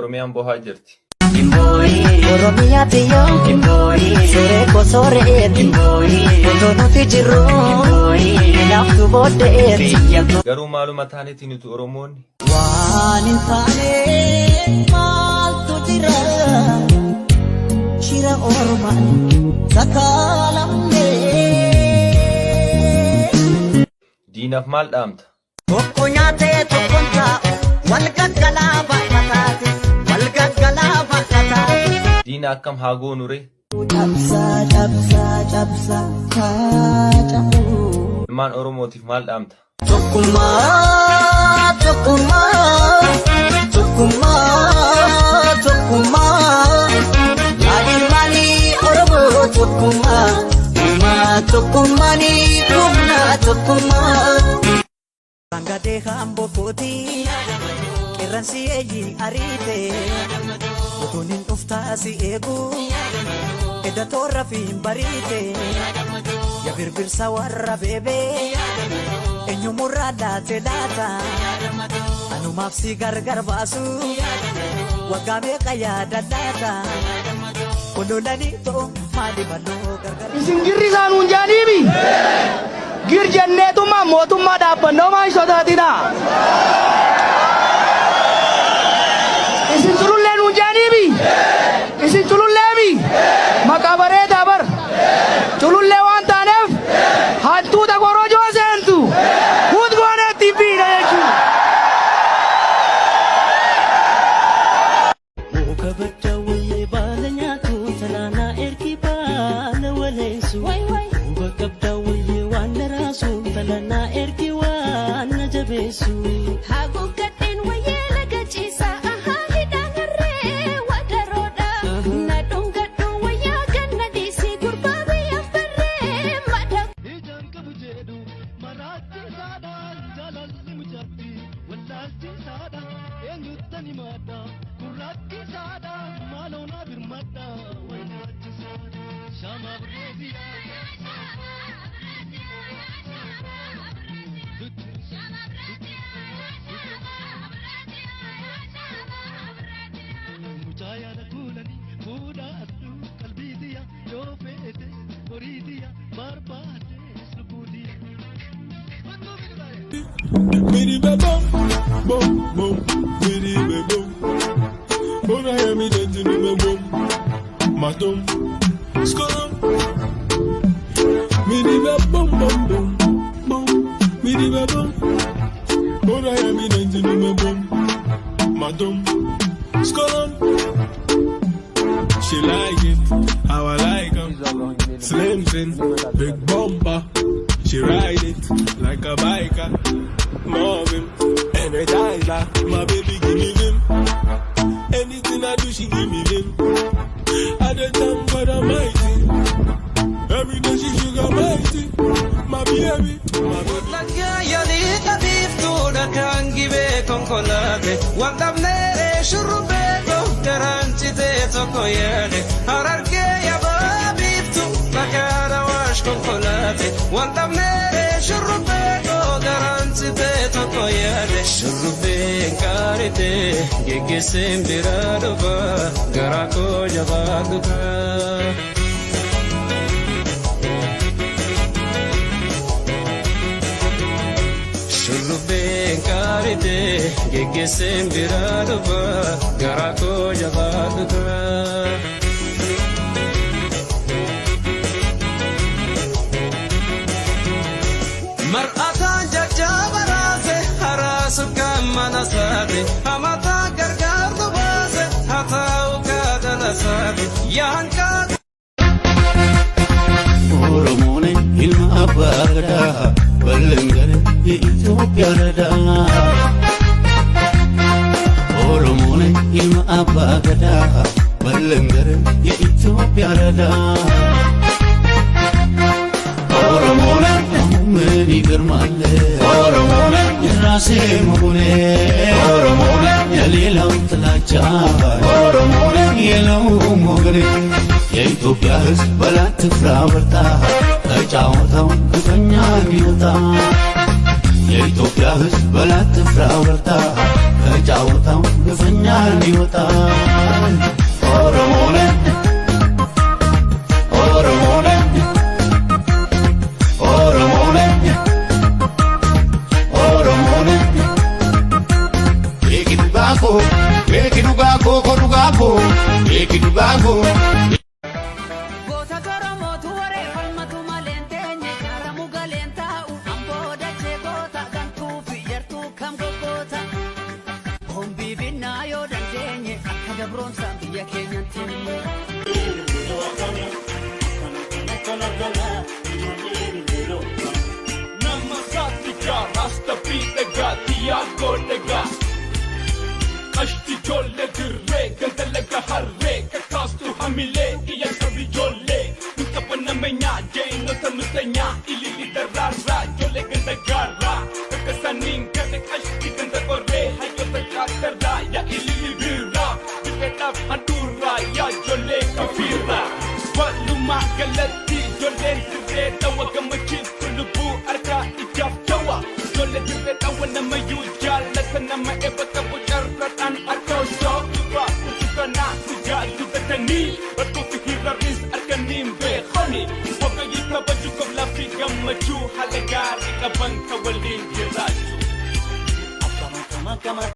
Oromiyaan bohaa jirti. Oromiyaa biyyoo suuree kosooreeti otoo nuti jirru naaftu booddeeti. Garuu maaluma taaneeti nuti Oromoonni? Waan hin taane maaltu jira shira ormaan sakaalamne. Diinaaf maal dhaamta? Tokko nyaatee tokkoon taa'u wal gaggalaa baay'ataati wal gaggalaa baay'ataati. Diina akkam haa goonu ree? Cabsaa cabsaa cabsaa haa Ilmaan Oromootiif maal dhaamta? Tokkummaa tokkummaa tokkummaa tokkummaa yaa ilmaanii Oromoo tokkummaa uumaa tokkummaanii humna tokkummaa. Sangatee hamboo kooti qeerransi eeyyi ariite utuun hin dhuftaa si eegu edda toorra fi hin bariite ya birbirsa warra beebee eenyumurraa laate laata anumaaf si gargar baasu waggaa meeqa yaada laata ololanii ta'u maali maloo gargar. Isin girri isaan hun jaaniimi. Gir jenneetuma mootummaa dhaabbannoo maa hin sodaatinaa. Isin cululleen hun jaaniimi. Isin cululleemi. Maqaa bareedaa bar. Culullee waan taaneef hantuuta korojoo seentu. Hut gooneetti biina jechuudha. Muka badda wayyee baala nyaatu talaanaa ergi baala waleessu. Muka qabda wayyee waan na raasu talanaa ergi waan na jabeessu. Haguuggadheen wayyee laga ciisaa ahaa hidhaan harree wadaroodha. Na dhungadhu wayyaa ganna dhiisii gurbaa biyyaaf barree mada. Ijaan qabu jedhu maraachisaadha jaalalli mucatti wallaalchisaadha eenyuttan himadha gurraachisaadha maaloo naa birmadha wallaalchisaadha shama birreeziyaa. Mucaa yaada kuulanii fuudhaadhu qalbiitiya yoo feete horiitiya barbaadees lubbuutiya. Bidi be bum, bum, bum, bidi be bum. Bona hear me dancing in my bum, madam, skolom. Bidi be bum, bum, bum, bum, bidi be bum. Bona hear me dancing in my bum, madam, skolom. She like it, how I like 'em. Slim thin, big bumper. She ride it like a biker. Moving, energizer. My baby give me vim. Anything I do, she give me vim. I don't thank God Almighty. Every day she sugar mighty. My baby, my baby. Yaalii qabiiftuudha kan gibee konkolaate waan dhabneeree shurrubbee garaan citee tokko yaade harargee yabaa biiftu bakkaadha waash konkolaate waan dhabneeree shurrubbee garaan citee tokko yaade shurrubbeen qaaritee geggeesseen biraa dhufa garaa koo jabaa dhugaa. Shurrubbeen qaaritee geggeesseen biraa dhufa garaa koo jabaa dhugaa. Mar'ataan jajjaba raase haraasu kan mana saate hamataa gargaartu baase haa kaadala saate yaan kaadha. Oromoon ilma abbaa gadaa bal'aan የኢትዮጵያ ረዳ Oromoon ilma abbaa gadaa bal'aan የኢትዮጵያ ረዳ Oromoon ምን ይገርማል Oromoon የራሴ መሆኔ Oromoon የሌላው ጥላቻ Oromoon የለውም ወገኔ የኢትዮጵያ ሕዝብ በላት ትፍራ በርታ ከጫወታው ግፈኛ እንዲወጣ የኢትዮጵያ ሕዝብ በላት ትፍራ በርታ። ተጫውተው ግፈኛ እንዲወጣ። ኦሮሞ ነኝ፣ ኦሮሞ ነኝ፣ ኦሮሞ ነኝ፣ ኦሮሞ ነኝ። Beeki dhugaa koo, beeki dhugaa koo, koo dhugaa koo, beeki dhugaa koo. Goota Oromootu waree falmatu malee hin teenye karaa mugaleen taa'u amboo dachee goota gantuu fi yartuu kam goggoota. Hombii binnaa yoo dandeenye akka gabroomsaan biyya keenyan teenye. Nama saatigaa rasta fiidhagaa xiyyaa godhagaa. Qashti ijoollee dirree gandalaga harree kakaastu hamilee iyya qabi ijoollee. Nuqaba nameenyaa jeenota nuteenyaa ilili daraarraa ijoollee ganda gaarraa. Kakasaniin ganda qashti ganda qorree hayyoota jaartarraa yaa ilili biiraa. Biqeedhaaf handhuuraa yaa ijoollee kafiirraa. Walumaa galatti ijoolleen dirree dhawa gammachiistu lubbuu argaa ijaaf jawa. Ijoollee dirree dhawa namayyuu jaallata, nama eebba qabu carraadhaan harka osoo dhufaa kutukanaa guyyaa dubatanii rakkoo fi hir'arris arganii hin beekani. Waqayyi kabaju koblaa fi gammachuu haala gaarii qaban kan waliin jiraachuu.